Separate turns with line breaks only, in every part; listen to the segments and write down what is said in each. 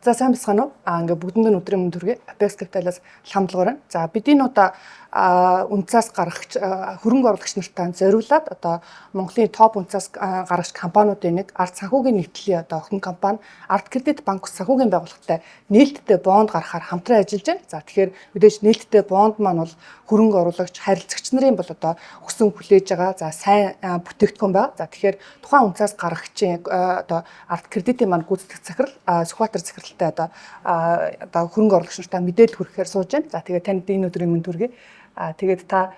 За, сайн бацгаана уу? Ингээ бүгдэнд нь өдрийн мэнд хүргэе. Apex Capital-аас ламдлагаар байна. За, бид энэ удаа үнэ цаас гаргагч, хөрөнгө оруулагч нартай зориулаад одоо Монголын топ үнэ цаас гаргагч компаниудын нэг, Ард санхүүгийн нэгдлийн одоо охин компани Ард Кредит банк санхүүгийн байгууллагатай нээлттэй бонд гаргахаар хамтран ажиллаж байна. За, тэгэхээр мэдээж нээлттэй бонд маань бол хөрөнгө оруулагч, харилцагч нарын бол одоо хүсэн хүлээж байгаа. За, сайн бүтээгдэхүүн байгаа. За, тэгэхээр тухайн үнэ цаас гаргагчийн одоо Ард Кредитийн маань гүйцэтгэх захирал Сүхбаатар захиралтай одоо хөрөнгө оруулагч нартай мэдээлэл хүргэхээр сууж байна. За, тэгээд танд энэ өдрийн мэнд хүргэе. Тэгээд та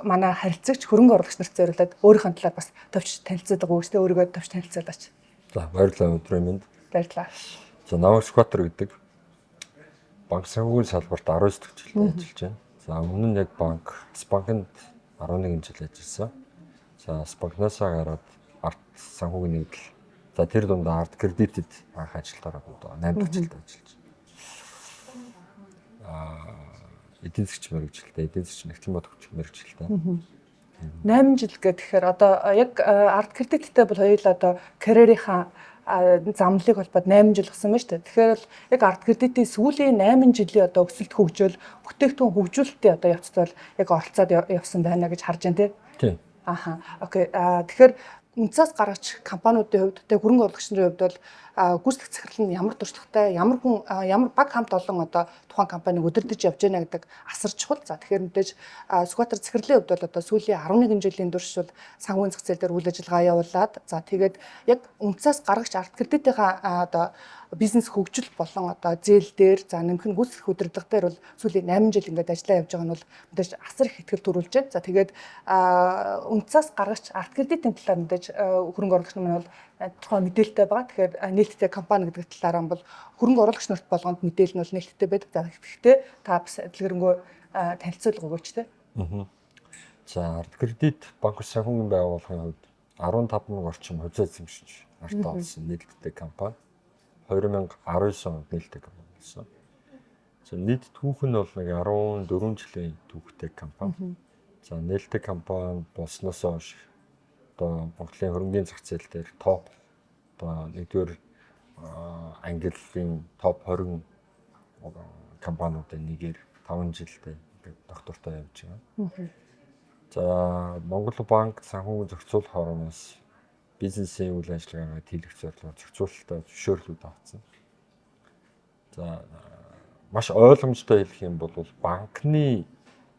манай харилцагч, хөрөнгө оруулагч нарт зориулаад өөрийнхөө талаар бас товч танилцуулга өгөөч тэ, өөрийгөө товч танилцуулаач.
За, баярлалаа, өдрийн мэнд.
Баярлалаа.
За, намайг Сүхбаатар гэдэг, банк санхүүгийн салбарт 19 дахь жил ажиллаж байна. За, өмнө нь яг банк, банкнд 11 жил ажилласан. За, банкнасаа гараад Ард санхүүгийн нэгдэл. За, тэр дундаа Ард Кредитэд анх ажилд ороод одоо 8 дахь жилд ажиллаж байна. Эдийн засгч мэргэжилтэй, эдийн засгч, нягтлан бодогч мэргэжилтэй.
8 жил гэхээр одоо яг Ард Кредиттэй бол хоёулаа одоо карьерийнхаа замналыг холбоод 8 жил болсон байна шүү дээ. Тэгэхээр л яг Ард Кредитийн сүүлийн 8 жилийн одоо өсөлт, хөгжөөл, бүтээгдэхүүн хөгжүүлэлтийн одоо явцад бол яг оролцоод явсан байна гэж харж байна, тий?
Тийм.
Аха. Okay. Тэгэхээр үнэ цаас гаргагч компаниудын хувьд, тэг хөрөнгө оруулагч нарын хувьд бол гүйцэтгэх захирал нь ямар туршлагатай, ямар хүн, ямар баг хамт олон одоо тухайн компаниг удирдах явж байна гэдэг асар чухал. За, тэгэхээр мэдээж Сүхбаатар захирлын хувьд бол одоо сүүлийн 11 жилийн турш бол санхүүгийн зах зээл дээр үйл ажиллагаа явуулаад, за, тэгээд яг үнэ цаас гаргагч Ард Кредитийнхаа одоо бизнес хөгжил болон одоо зээл дээр, за, нэмэх нь гүйцэтгэх удирдлага дээр бол сүүлийн 8 жил ингээд ажиллаа явж байгаа нь бол мэдээж асар их итгэл төрүүлж байна. За, тэгээд үнэ цаас гаргагч Ард Кредитийн талаар мэдээж хөрөнгө оруулагч нар бол тодорхой мэдээлэлтэй байгаа. Тэгэхээр нээлттэй компани гэдэг талаараа бол хөрөнгө оруулагч нарт болгонд мэдээлэл нь бол нээлттэй байдаг. За, гэхдээ та бас дэлгэрэнгүй танилцуулга өгөөч те.
За, Ард Кредит банк санхүүгийн байгууллагын хувьд 15 мянга орчим хувьцаа эзэмшиж артаа олсон нээлттэй компани. 2019 онд нээлттэй компани болсон. За, нийт түүх нь бол нэг 14 жилийн түүхтэй компани. За, нээлттэй компани болсноос хойш одоо Монголын хөрөнгийн зах зээл дээр топ одоо нэгдүгээр ангиллын топ 20 компаниудын нэгээр 5 жилдээ ингээд тогтвортой явж байгаа. За, Монгол банк санхүүгийн зохицуулах орооноос бизнесийн үйл ажиллагаагаа дийлэх зорилгоор зохицуулалтаа зөвшөөрлүүд авсан. За, маш ойлгомжтой хэлэх юм бол банкны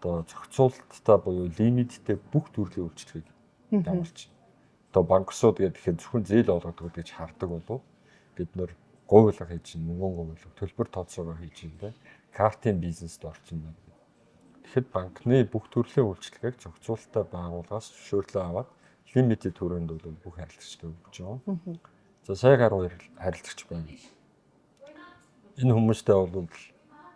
одоо зохицуулалттай буюу лимиттэй бүх төрлийн үйлчилгээг дагуулж. Одоо банксууд гэдэг зөвхөн зээл олгодог гэж хардаг болов бид нар говьлага хийж чинь, мөнгөн говьлага, төлбөр тооцоогоо хийж чинь, тэ, картын бизнест орсон байна. Тэгэхэд банкны бүх төрлийн үйлчилгээг зохицуулалттай байгууллагаас зөвшөөрлөө аваад лимитийн түрээнд бол бүх харилцагчдад өгч байгаа. За, сая гаруй харилцагч байна. Энэ хүмүүстэй бол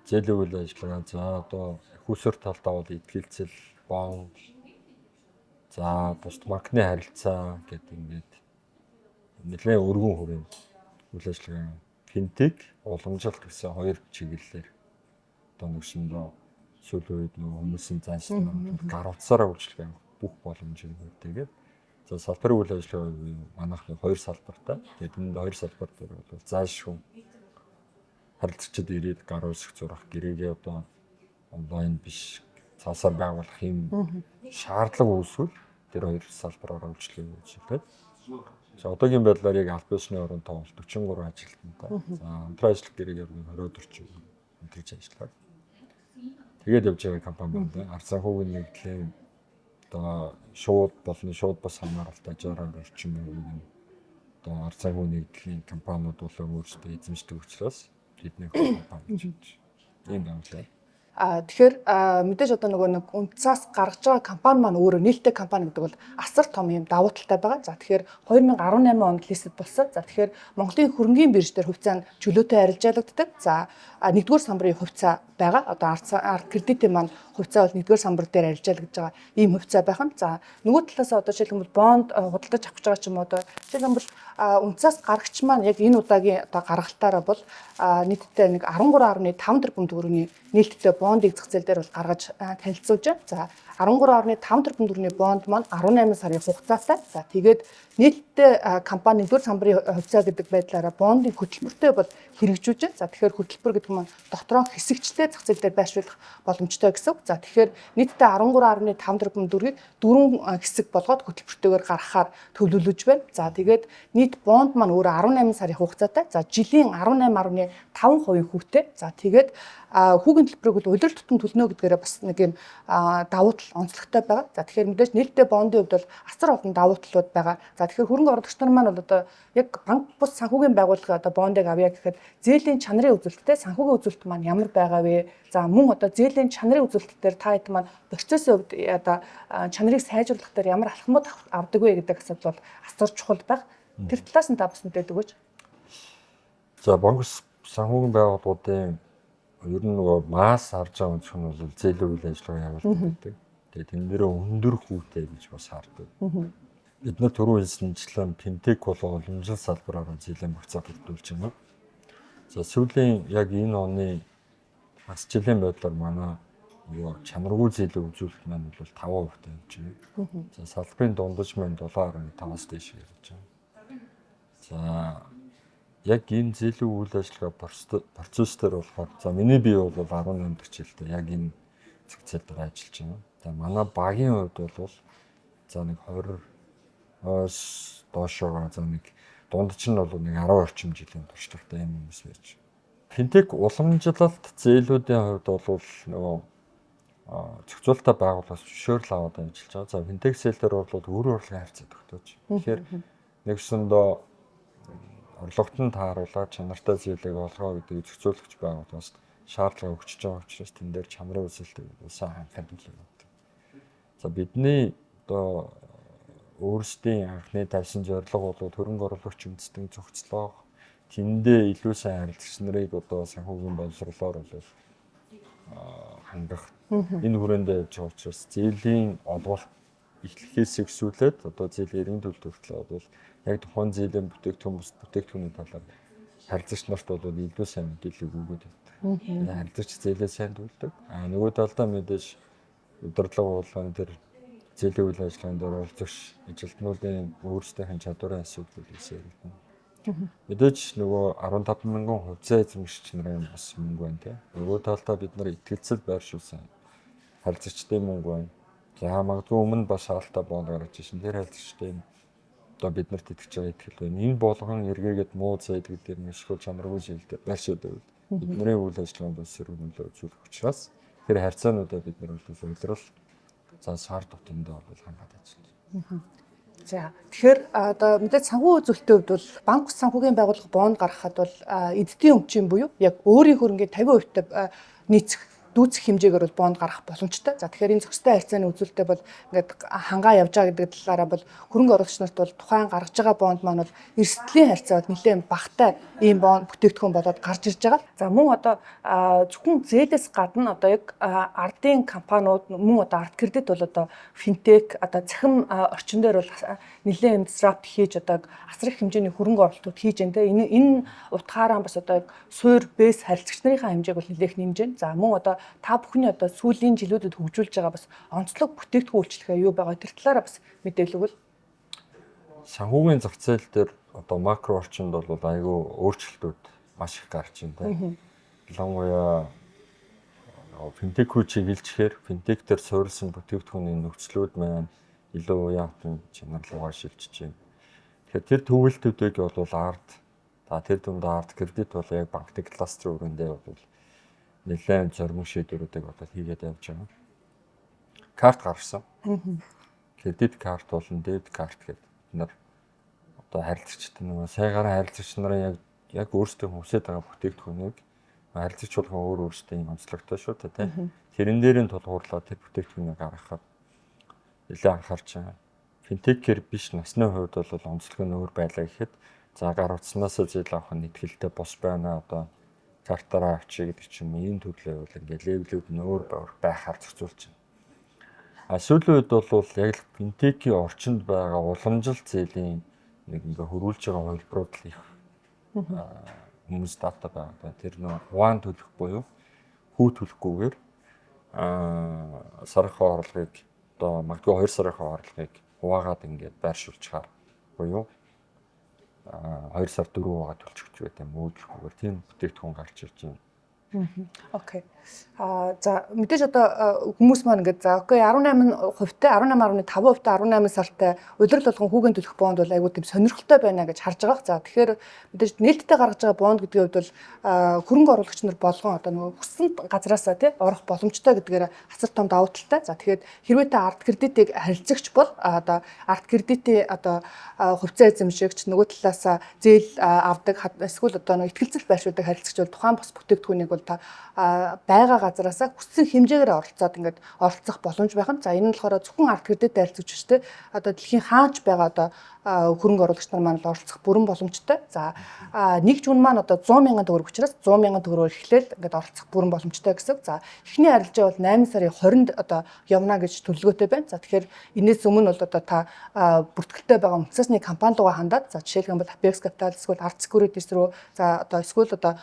зээлийн үйл ажиллагаа, за, одоо хүсэр талдаа бол итгэлцэл, бонд, за, бусд банкны харилцаа гэдэг ингээд нэлээд өргөн хүрээнд үйл ажиллагаа, финтек, уламжлалт гэсэн хоёр чиглэлээр одоо нөгсөндөө сүүлийн үед нөгөө хүмүүсийн заншил гар утсаараа үйлчлэх бүх боломжийг тэгээд, за, салбарын үйл ажиллагаа манайх нэг хоёр салбартай. Тэгээд энэ хоёр салбар дээр бол заашгүй харилцагчид ирээд гар үсэх зурах гэрээгээ одоо онлайн биш цаасаар байгуулах юм шаардлага үүсвэл тэр хоёр салбараар үйлчлэгийг үзүүлээд. За, одоогийн байдлаар яг аль биесны оронд тоглолт 43 ажилтнтай. За, хамтран ажиллах гэрээгээр 20 орчим хамтарч ажиллаад. Тэгээд явж байгаа компани байна. Ард санхүүгийн нэгдлийн одоо шууд болон шууд бас хамааралтай 60 орчим хувийн одоо ард санхүү нэгдлийн компаниуд бол өөрсдөө эзэмшдэг учраас бидний компани гэж ийм байна.
Тэгэхээр мэдээж одоо нөгөө нэг үнэ цаас гаргаж байгаа компани маань өөрөө нээлттэй компани гэдэг бол асар том юм давуу талтай байгаа. За, тэгэхээр 2018 онд listed болсон. За, тэгэхээр Монголын хөрөнгийн бирж дээр хувьцаа нь чөлөөтэй арилжаалагддаг. За, нэгдүгээр самбарын хувьцаа байгаа. Одоо арт кредитийн маань хувьцаа бол нэгдүгээр самбар дээр арилжаал гэж байгаа ийм хувьцаа байх нь. За, нөгөө талаас одоо жишээлбэл бонд худалдаж авах гэж байгаа ч юм уу, одоо жишээлбэл үнцаас гарагч маань яг энэ удаагийн одоо гаргалтаараа бол нийтдээ нэг 13.5 тэрбум төгрөгийн нээлттэй бондыг зах зээл дээр бол гаргаж танилцуулж байна. За, 13.5 тэрбум төгрөгийн бонд маань 18 сарын хугацаатай. За, тэгээд нээлттэй компани нэгдүгээр самбарын хувьцаа гэдэг байдлаараа бондын хөтөлбөртэй бол хэрэгжүүлж байна. За, тэгэхээр хөтөлбөр гэдэг маань дотроо хэсэгчлээ зах зээл дээр байршуулах боломжтой гэсэн үг. За, тэгэхээр нийтдээ 13.5 тэрбум төгрөгийг дөрвөн хэсэг болгоод хөтөлбөртэйгээр гаргахаар төлөвлөж байна. За, тэгээд нийт бонд маань өөрөө 18 сарын хугацаатай. За, жилийн 18.5% хүүтэй. За, тэгээд хүүгийн төлбөрийг бол улирал тутам төлнө гэдгээрээ бас нэг юм давуу тал онцлогтой байгаа. За, тэгэхээр мэдээж нээлттэй бондын хувьд бол асар олон давуу талууд байгаа. За, тэгэхээр хөрөнгө оруулагч нар маань бол одоо яг банк бус санхүүгийн байгууллагын одоо бондыг авъя гэхэд зээлийн чанарын үзүүлэлттэй санхүүгийн үзүүлэлт маань ямар байгаа вэ? За, мөн одоо зээлийн чанарын үзүүлэлт дээр та хэд маань процессын хувьд одоо чанарыг сайжруулах дээр ямар алхмууд авдаг вэ гэдэг асуудал бол асар чухал байх. Тэр талаас нь та бас мэдээд өгөөч.
За, банк санхүүгийн байгууллагуудын ер нь нөгөө масс харж байгаа өнцөг нь бол зээлийн үйл ажиллагаа явуулдаг гэдэг. Тэгээд энэ дээрээ өндөр хүүтэй гэж бас хардаг. Бид нар түрүү хэлсэнчлэн финтек болон уламжлал салбараар зээлийн багцаа бүрдүүлж байна. За, сүүлийн яг энэ оны хагас жилийн байдлаар манай нөгөө чанаргүй зээлийн үзүүлэлт маань бол 5% тавьж байна. За, салбарын дундаж маань 7.5-аас дээш явж байна. За, яг энэ зээлийн үйл ажиллагаа процесс дээр болохоор, за, миний бие бол 18 дахь жилдээ яг энэ зах зээл дээр ажиллаж байна. За, манай багийн хувьд бол за нэг 20-оос доошоо, за, нэг дундч нь бол нэг 10 орчим жилийн туршлагатай юм хүмүүс байж. Финтек уламжлалт зээлүүдийн хувьд бол нөгөө зохицуулалтаа байгууллагаас зөвшөөрөл аваад ажиллаж байгаа. За, финтек зээл дээр бол өөр орлогын харьцаа тогтоож. Тэгэхээр нэгсэндөө орлогот нь тааруулаад чанартай зээлийг олгоо гэдэг зохицуулагч байгууллагаас шаардлага өгчөж байгаа учраас тэн дээр чанарын үзүүлэлтийг улсаа хангахын төлөө явдаг. За, бидний одоо өөрсдийн анхны тавьсан зорилго бол хөрөнгө оруулагч үндэстэн зохицлоох, тэндээ илүү сайн харилцагч нарыг одоо санхүүгийн боловсролоор бол хангах энэ хүрээндээ явж байгаа учраас зээлийн олголт эхлэхээс өксүүлээд одоо зээлийн эрийн төлөлт хүртэл бол яг тухайн зээлийн бүтээгдэхүүн бус бүтээгдэхүүний талаар харилцагч нарт бол илүү сайн мэдээллийг өгөөд байдаг. Харилцагч зээлээ сайн төлдөг. А нөгөө талдаа мэдээж удирдлага болон тэр зээлийн үйл ажиллагаанд дээр оролцогч ажилтнуудын өөрсдийнх нь чадварын асуудал үүсээ яригдана. Мэдээж нөгөө 15 мянган хувьцаа эзэмшигч нарын бас мөнгө байна те. Нөгөө талдаа бид нар итгэлцэл байршуулсан харилцагчдын мөнгө байна. За, магадгүй өмнө бас хаалтаа бонд гаргаж ирсэн. Тэр харилцагчдын одоо бид нарт итгэж байгаа итгэл байна. Энэ болгон эргээгээд муу зайд гэдэг нь эсвэл чанаргүй зээл дээр байршаад байвал бидний үйл ажиллагаанд бас сэрэг нөлөө үзүүлэх учраас тэр харьцаануудаа бид нар бол улирал, за, сар тутамдаа бол хангаад ажиллана.
За, тэгэхээр одоо мэдээж санхүү үзүүлэлтийн хувьд бол банк санхүүгийн байгууллага бонд гаргахад бол эддийн өмчийн буюу яг өөрийн хөрөнгийн 50% та нийцэх дүүцэх хэмжээгээр бол бонд гаргах боломжтой. За, тэгэхээр энэ зохистой харьцааны үзүүлэлтээ бол ингээд хангаа явж байгаа гэдэг талаараа бол хөрөнгө оруулагч нарт бол тухайн гаргаж байгаа бонд маань бол эрсдлийн харьцаа бол нэлээд багатай ийм бонд бүтээгдэхүүн болоод гарч ирж байгаа. За, мөн одоо зөвхөн зээлээс гадна одоо яг ардын компаниуд, мөн одоо арт кредит бол одоо финтек, одоо цахим орчин дээр бол нэлээд юм disrupt хийж, одоо асар их хэмжээний хөрөнгө оруулалтууд хийж байна те. Энэ утгаараа бас одоо суур base харилцагч нарын хэмжээг бол нэлээх нэмж байна. За, мөн одоо та бүхний одоо сүүлийн жилүүдэд хөгжүүлж байгаа бас онцлог бүтээгдэхүүн үйлчилгээ юу байгаа, тэр талаараа бас мэдээлэл өгвөл.
Санхүүгийн зах зээл дээр одоо макро орчинд бол айгүй өөрчлөлтүүд маш их гарч байна те. Ялангуяа финтек рүү чиглэлжихээр финтек дээр суурилсан бүтээгдэхүүний нөхцлүүд маань илүү уян хатан чанар руугаа шилжиж байна. Тэгэхээр тэр төвлөлтүүдийг бол ард, за, тэр дунд арт кредит бол яг банкны кластер өрөөндөө бол нэлээд зоримог шийдвэрүүдийг одоо хийгээд явж байгаа. Карт гаргасан. Кредит карт болон дебет карт гэдэг бид нар одоо харилцагчид нөгөө сайгаар харилцагч нарын яг өөрсдөө хүсэж байгаа бүтээгдэхүүнийг харилцагч болгон өөр өөрсдийн онцлогтой шүү дээ, тийм. Тэрэн дээр нь тулгуурлаад тэр бүтээгдэхүүнийг гаргахад нэлээд анхаарч байгаа. Финтекээр биш насны хувьд бол онцлог нь өөр байлаа гэхэд, за, гар утаснаас зээл авах нь итгэлтэй бус байна одоо. картаараа авчи гэдэг ч юм уу, ийм төрлөө бол ингээд level үүд нь өөр байхаар зохицуулж байна. А сүүлийн үед бол яг л финтекийн орчинд байгаа уламжлалт зээлийн нэг ингээ хөрвүүлж байгаа хувилбарууд л их хүмүүс дата байгаа. Тэр нөө хуваан төлөх буюу хүү төлөхгүйгээр сарынхаа орлогыг, одоо магадгүй 2 сарынхаа орлогыг хуваагаад ингээд байршуулчихаар буюу 2 сар 4 хуваагаа төлчих гэдэг юм үүдэлхгүйгээр тийм бүтээгдэхүүн гарч ирж байна.
Okay. А за, мэдээж одоо хүмүүс маань ингээд за okay, 18 хувьтай, 18.5 хувьтай, 18 сартай улирал болгон хүүгийн төлөх бонд бол айгүй тийм сонирхолтой байна гэж харж байгаа. За, тэгэхээр мэдээж нээлттэй гаргаж байгаа бонд гэдгийн хувьд бол хөрөнгө оруулагч нар болгон одоо нөгөө хүссэн газраасаа тий орох боломжтой гэдгээр асар том давуу талтай. За, тэгэхээр хэрвээ та арт кредитийг харилцагч бол одоо арт кредитийн одоо хувьцаа эзэмшигч, нөгөө талаасаа зээл авдаг эсвэл одоо нөгөө итгэлцэл байршуулдаг харилцагч бол тухайн бус бүтээгдэхүүнийг бол та байгаа газараасаа хүссэн хэмжээгээр оролцоод ингээд оролцох боломж байх нь. За, энэ нь болохоор зөвхөн арт кредит харилцагч биш те. Одоо дэлхийн хаач байгаа одоо хөрөнгө оруулагч нар маань л оролцох бүрэн боломжтой. За, нэг жүн маань одоо 100 мянган төгрөг учраас 100 мянган төгрөгөөр эхлээл ингээд оролцох бүрэн боломжтой гэсэн. За, эхний арилжаа бол 8 сарын 20-нд одоо явна гэж төлөвлөгөөтэй байна. За, тэгэхээр энэс өмнө бол одоо та бүртгэлтэй байгаа үндэсний компани руугаа хандаад, за, жишээлх юм бол Apex Capital эсвэл Art Securities руу, за, одоо эсвэл одоо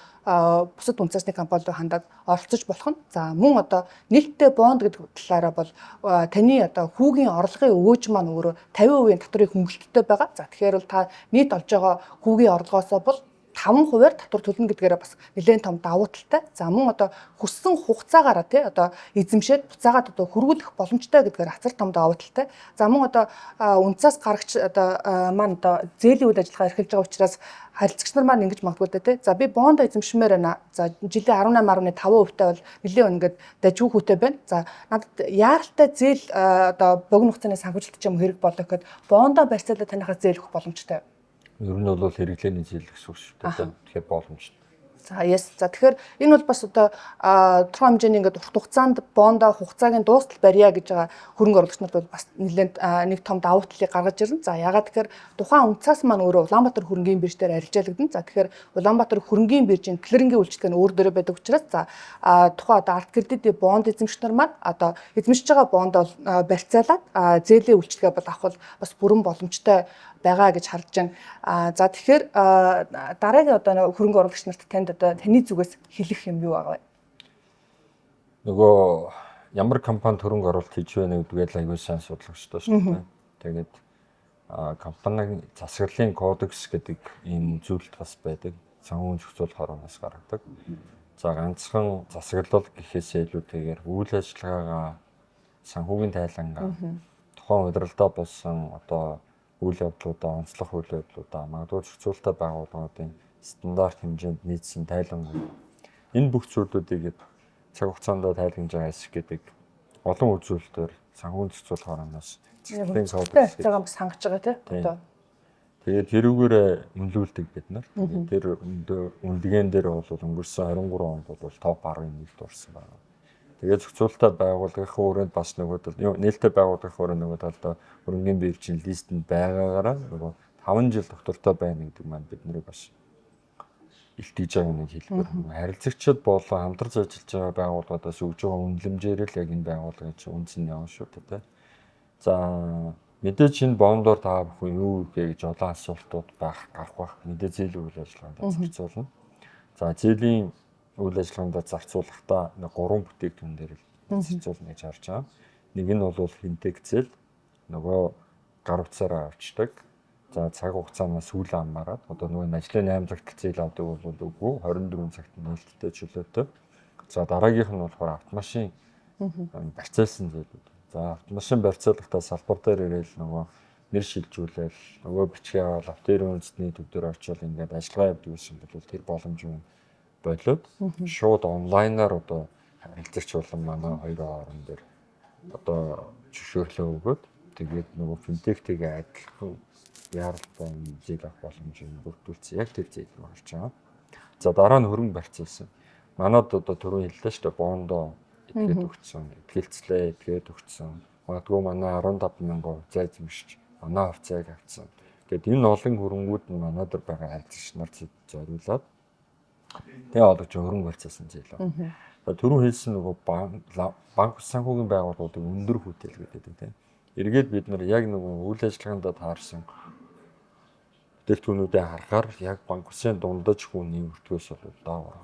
бусад үндэсний компани руу хандаад оролцож болох нь. За, мөн одоо нээлттэй бонд гэдэг талаараа бол таны одоо хүүгийн орлогын өвөөж маань өөрөө 50% татврын хөнгөлөлттэй байгаа. За, тэгэхээр бол та нийт олж байгаа хүүгийн орлогоосоо бол 5%-аар татвар төлнө гэдгээрээ бас нэлээд том давуу талтай. За, мөн одоо хүссэн хугацаагаараа тий одоо эзэмшээд буцаагаад одоо хөрвүүлэх боломжтой гэдгээр асар том давуу талтай. За, мөн одоо үнцаас гарагч одоо маань одоо зээлийн үйл ажиллагаа эрхэлж байгаа учраас харилцагч нар маань ингэж магадгүй дээ тий. За, би бонд эзэмшмээр байна. За, жилийн 18.5% тай бол нэлээд ингээд дажгүй хүүтэй байна. За, надад яаралтай зээл, одоо богино хугацааны санхүүжилт ч юм хэрэг болоо гэхэд бондоо барьцаалаа танихаас зээл өгөх боломжтой.
Ер нь бол хэрэглээний зээл гэсэн үг шүү дээ. Тэгэхээр боломжтой.
За, yes. За, тэгэхээр энэ бол бас одоо тодорхой хэмжээний ингээд урт хугацаанд бондоо хугацааг нь дуустал барья гэж байгаа хөрөнгө оруулагч нарт бол бас нэлээд нэг том давуу талыг гаргаж ирнэ. За, ягаад тэгэхээр тухайн үнцаас маань өөрөө Улаанбаатар хөрөнгийн бирж дээр арилжаалагдана. За, тэгэхээр Улаанбаатар хөрөнгийн биржийн клирингийн үйлчилгээ нь өөр дөрөө байдаг учраас, за, тухайн одоо арт кредитийн бонд эзэмшигч нар маань одоо эзэмшиж байгаа бондоо барьцаалаад зээлийн үйлчилгээ бол авах бол бас бүрэн боломжтой байгаа гэж харж байна. За, тэгэхээр дараагийн одоо хөрөнгө оруулагч нарт танд одоо таны зүгээс хэлэх юм юу байгаа вэ?
Нөгөө ямар компанид хөрөнгө оруулалт хийж байна гэдгээ л аягүй сайн судлах ёстой шүү дээ. Тэгээд компанийн засаглалын кодекс гэдэг ийм зүйлт бас байдаг. Санхүүгийн зохицуулах хорооноос гаргадаг. За, ганцхан засаглал гэхээсээ илүүтэйгээр үйл ажиллагаагаа, санхүүгийн тайлангаа, тухайн удирдалтаа болсон одоо үйл явдлуудаа, онцлог үйл явдлуудаа, магадгүй зохицуулалттай байгууллагуудын стандарт хэмжээнд нийцсэн тайлангууд, энэ бүх зүйлүүдийг цаг хугацаанд тайлгнаж байгаа хэсэг гэдэг олон үзүүлэлтээр санхүүгийн зохицуулах хорооноос
засаглалын кодекс байгаа бас хангаж байгаа тий. Одоо
тэгээд тэрүүгээрээ үнэлүүлдэг бид нар. Тэгээд тэр үнэлгээн дээр бол өнгөрсөн 23 онд бол топ 11-т орсон байна. Тэгээд зохицуулалттай байгууллагын өрөөнд бас нөгөө тал нээлттэй байгууллагын өрөө нөгөө талдаа хөрөнгийн биржийн list энд байгаагаараа нөгөө 5 жил доктортой байна гэдэг маань бидний бас илтгэж байгаа нэг хэлбэр. Харилцагчид болон хамтарч ажиллаж байгаа байгууллагуудаас өгж байгаа үнэлэмжээр л яг энэ байгууллагын чинь үнц нь явна шүү дээ. За, мэдээж энэ бондоор та бүхэн юу вэ гэж олон асуултууд байх гарах байх. Мэдээ зээлийн үйл ажиллагаанд зарцуулна. За, зээлийн үйл ажиллагаанд зарцуулахдаа нэг гурван бүтээгдэхүүн дээр л зарцуулна гэж харж байгаа. Нэг нь бол финтек зээл, нөгөө гар утсаараа авчдаг. За, цаг хугацаанаас үл хамааран одоо нөгөө ажлын 8 цагт зээл авдаг бол үгүй, 24 цагт нээлттэй чөлөөтэй. За, дараагийнх нь болохоор автомашин барьцаалсан зээлүүд. За, автомашин барьцаалахдаа салбар дээр ирээл нөгөө нэр шилжүүлээл, нөгөө бичгээ аваад авто үндэсний төв дээр очиод ингээд ажиллагаа явуулдаг гэсэн бол тэр боломж юм болоод шууд онлайнаар одоо харилцагч болон манай хоёрын хоорон дээр одоо зөвшөөрлөө өгөөд, тэгээд нөгөө финтектэйгээ адилхан яаралтай зээл авах боломж юм бүрдүүлсэн. Яг тэр зээл рүү орж байгаа. За, дараа нь хөрөнгө барьцаалсан. Манад одоо түрүүн хэллээ шүү дээ, бондоо этгээд өгсөн, итгэлцлээ этгээд өгсөн. Магадгүй манай 15 мянган хувьцаа эзэмшиж манай хувьцааг авсан. Тэгээд энэ олон хөрөнгүүд нь манай дээр байгаа харилцагч нар зориулаад Тэгээ олгож хөрөнгө байрцаасан зээл. За, түрүүн хэлсэн нөгөө банк санхүүгийн байгууллагуудыг өндөр хүүтэл гэдэг, тийм. Эргээд бид нар яг нөгөө үйл ажиллагаанд таарсан бүтээгдэхүүнүүдээ харахаар яг банк усын дундаж хүүний өртгөөс бол доор.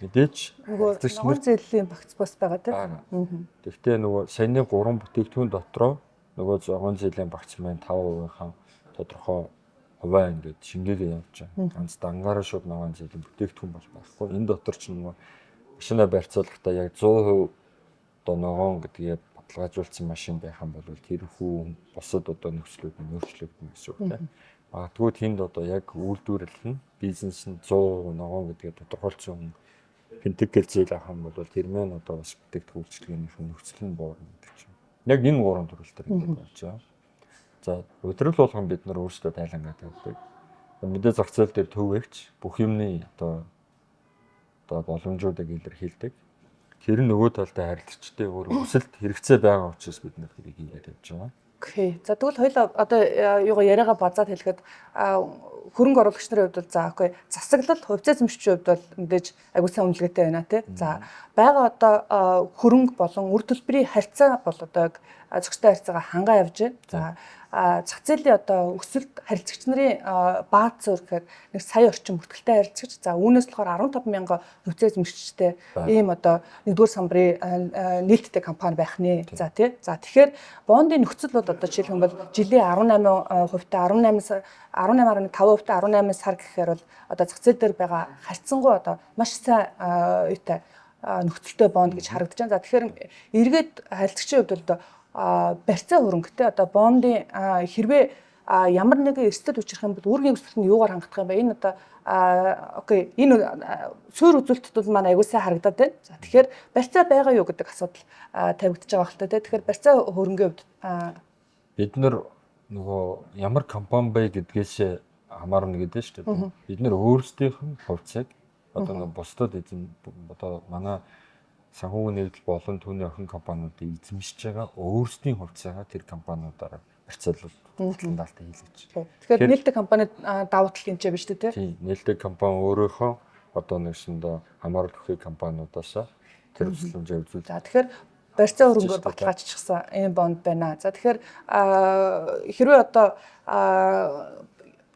Мэдээж
нөгөө ногоон зээлийн багц бас байгаа, тийм.
Гэхдээ нөгөө саяны 3 бүтээгдэхүүн дотроо нөгөө зогоон зээлийн багц маань 5%-ийн тодорхой хувиа ингээд шингээгээ явж байгаа. Ганц дангаараа шууд ногоон зээлийн бүтээгдэхүүн бол байхгүй. Энэ дотор ч нөгөө машина барьцаалахдаа яг 100% одоо ногоон гэдгээ баталгаажуулсан машин байх юм бол тэр хүү бусад одоо нөхцлүүд нь өөрчлөгдөнө гэсэн үг, тийм. Магадгүй тэнд одоо яг үйлдвэрлэл нь, бизнес нь 100% ногоон гэдгээ тодорхойлсон хүн финтек гэл зээл авах юм бол тэр мэн одоо бас бүтээгдэхүүн үйлчилгээнийх нь нөхцөл нь буурна гэдэг чинь. Яг энэ гурван төрөл төр ингээд болж байгаа. За, удирдал болгон бид нар өөрсдөө тайлангаа тавьдаг. Мэдээ зах зээл дээр төвөгч бүх юмны одоо боломжуудыг илэрхийлдэг. Тэр нь нөгөө талдаа харилцагчдын өөр өсөлт хэрэгцээ байгаа учраас бид нар тэрийг хийгээд явж байгаа.
Okay. За, тэгвэл хоёул одоо юугаа яриагаа базаад хэлэхэд хөрөнгө оруулагч нарын хувьд бол, за, okay, засаглал, хувьцаа эзэмшигчийн хувьд бол мэдээж аягүй сайн үнэлгээтэй байна, тий. За, байгаа одоо хөрөнгө болон үр төлбөрийн харьцаа бол одоо яг зохистой харьцаагаа хангаа явж байна. За, зах зээлийн одоо өсөлт, харилцагч нарын бааз зуур гэхээр нэг сая орчим бүртгэлтэй харилцагч. За, үүнээс болохоор 15 мянган хувьцаа эзэмшигчтэй ийм одоо нэгдүгээр самбарын нээлттэй компани байх нэ. За, тий. За, тэгэхээр бондын нөхцөл бол одоо жишээлх юм бол жилийн 18 хувьтай, 18 18.5%-тай 18 сар гэхээр бол одоо зах зээл дээр байгаа харьцангуй одоо маш сайн юутай нөхцөлтэй бонд гэж харагдаж байна. За, тэгэхээр эргээд харилцагчийн хувьд бол одоо барьцаа хөрөнгөтэй одоо бондын хэрвээ ямар нэгэн эрсдэл учрах юм бол үүргийн өсөлт нь юугаар хангах юм бэ? Энэ одоо okay, энэ суурь үзүүлэлтүүд бол маань аягүй сайн харагдаад байна. За, тэгэхээр барьцаа байгаа юу гэдэг асуудал тавигдаж байгаа хэрэг тэ. Тэгэхээр барьцаа хөрөнгөний хувьд
бид нар нөгөө ямар компани бэ гэдгээс хамаарна гэдэг шүү дээ. Бид нар өөрсдийнх нь хувьцааг одоо нөгөө бусдад эзэм одоо манай санхүүгийн нэгдэл болон түүний охин компаниудыг эзэмшиж байгаа өөрсдийн хувьцаагаа тэр компаниудаараа барьцаалал худалдаалт хийлгэж.
Тэгэхээр нээлттэй компанид давуу тал энэ ч биш үү, те?
Тийм, нээлттэй компани өөрөөхөө одоо нэгсэндээ хамаарал бүхий компаниудаас тэр тусламжаа үзүүлж.
За, тэгэхээр барьцаа хөрөнгөөр баталгаажчихсан ийм бонд байна. За, тэгэхээр хэрвээ одоо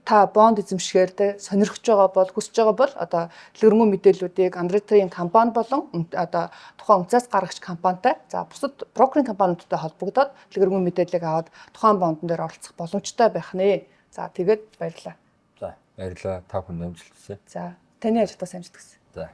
та бонд эзэмшихээр те сонирхож байгаа бол, хүсэж байгаа бол одоо дэлгэрэнгүй мэдээллүүдийг underwriting компани болон одоо тухайн үнцаас гаргагч компанитай, за, бусад брокеринг компаниудтай холбогдоод дэлгэрэнгүй мэдээллийг аваад тухайн бондон дээр оролцох боломжтой байх нэ. За, тэгээд баярлалаа.
За, баярлалаа. Та бүхэнд амжилт хүсье.
За, таны ажилдаа сайн амжилт хүсье.
За.